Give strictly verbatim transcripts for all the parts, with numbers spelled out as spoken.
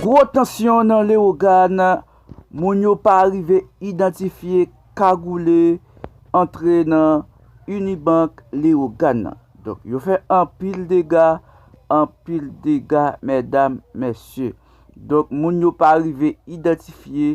Gwo tansyon nan Leyogàn, moun yo pa rive idantifye kagoule antre nan Unibank Leyogàn nan. Donk, yo fè anpil dega, anpil dega, medam, mesye. Donk, moun yo pa rive idantifye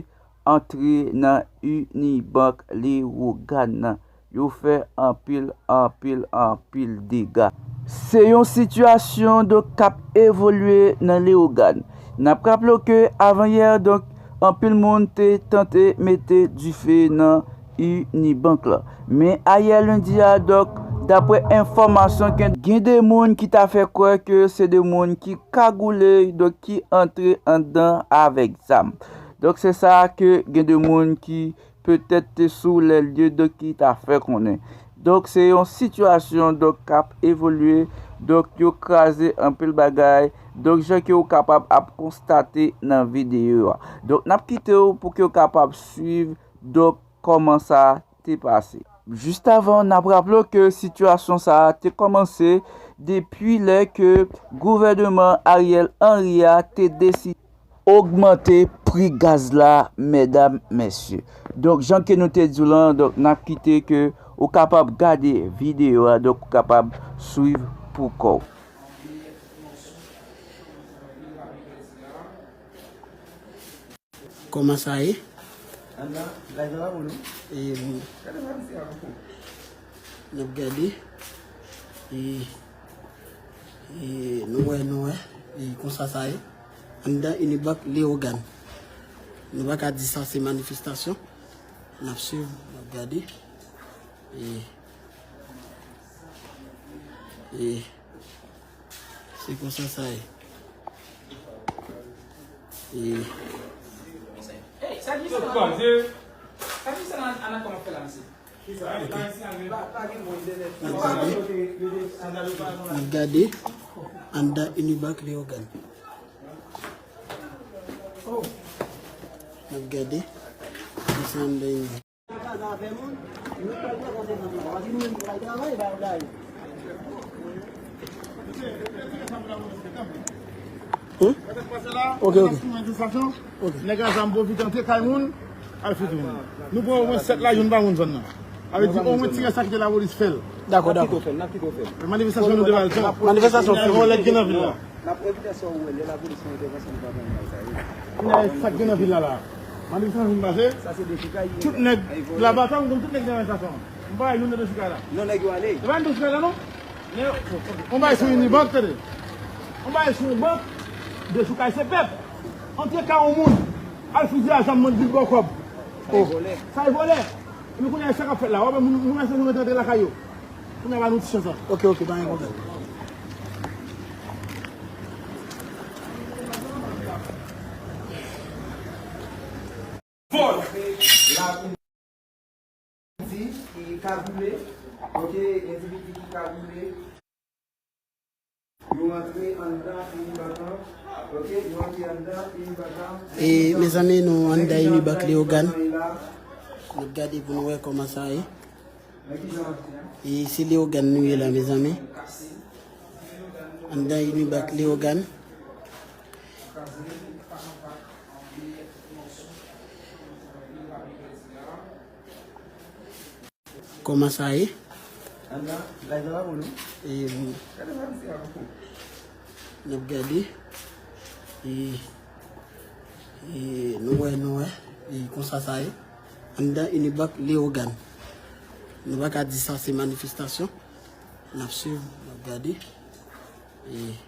antre nan Unibank Leyogàn nan. Yo fè anpil, anpil, anpil dega. Se yon sitiyasyon, donk, k ap evolye nan Leyogàn. N ap raple w ke avanyè, donk, anpil moun te tante mete dife nan Unibank la. Men ayè lendi a, donk, daprè enfòmasyon ke gen de moun ki ta fè kwè ke se de moun ki kagoule, donk, ki antre anndan avèk zam. Donk, se sa ke gen de moun ki petèt te sou lè lye, donk, ki ta fè konnen. Donk, se yon sitiyasyon, donk, k ap evolye. Donk, yo kraze anpil bagay. Donk, jan ke ou kapab ap konstate nan videyo a. Donk, n ap kite w pou ke w kapab swiv, donk, kòman sa te pase. Jis avan, n ap raple w ke sitiyasyon sa a te kòmanse depi lè ke gouvènman Ariel Henry a te deside ogmante pri gaz la, medam, mesye. Donk, jan ke nou te di w lan, donk, n ap kite ke ou kapab gade videyo a, donk, ou kapab swiv pou kò w. Kòman sa ye? Anndan, laj la pa bon, non? E, bon. Gade sa misye a, bon. N ap gade. E, e, nou wè, nou wè. E, konsa sa ye. Anndan Unibank Leyogàn. Nou pa ka di sa se manifestasyon. N ap swiv, n ap gade. E, e, Se konsa sa ye. E Hey, sa ki sa nan, sa ki sa nan, nan kòman fè la, mesye? N ap gade. N ap gade. Anndan Unibank Leyogàn. N ap gade. Konsa anndan Unibank. Hmm? Ok, ok. Ok. Nèg a zam pwofite antre kay moun, al fout moun. Nou pran omwen sèt la, youn pa moun zòn nan. Sa vle di omwen ti rès sa kite lapolis fè l. Dakò, dakò. Manifestasyon nou te pral fè. Manifestasyon fini. Vòlè k gen nan vil la. N ap evite sa ou wè, lè lapolis fè entèvansyon, nou pa pran nan sa yo. Kounye a, sa k gen nan vil la la. Manifestasyon fin pase. Sa se de chikay. Tout nèg laba sa, m konn tout nèg nan manifestasyon. M pa wè youn nan de chikay la. Non, nèg yo ale. E pa de chikay la, non? Men, on bagay sou Unibank, tande. On bagay sou yon bank, de chikay se pèp. Antre kay yon moun, al fouye a zam, moun vin ba w kòb. Sa e vòlè. Sa e vòlè. Epi kounye a, sa k ap fèt la? W ap wè moun, moun ase moun rantre lakay yo. Kounye a, ba nou ti chans la. Ok, ok, pa gen pwoblèm. Vòlè. Endividi ki kagoule, ok, endividi ki kagoule. Yo rantre anndan Unibank lan. Ok, yo rantre anndan Unibank lan. E, mezanmi, nou anndan Unibank Leyogàn. N ap gade pou nou wè kòman sa ye. E se Leyogàn nou ye la, mezanmi. Anndan Unibank Leyogàn. Kòman sa ye? Anndan, laj la pa bon, non? E, bon. Gade sa misye a, bon. N ap gade. E, e, nou wè, nou wè. E, konsa sa ye. Anndan Unibank Leyogàn. Nou pa ka di sa se manifestasyon. N ap swiv, n ap gade. E,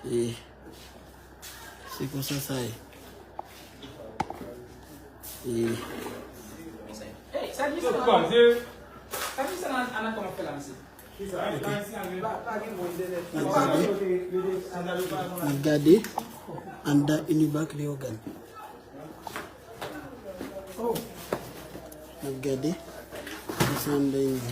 e, Se konsa sa ye. E Hey, sa ki sa nan, sa ki sa nan, nan kòman fè la, mesye? N ap gade. N ap gade. Anndan Unibank Leyogàn. N ap gade. Konsa anndan Unibank.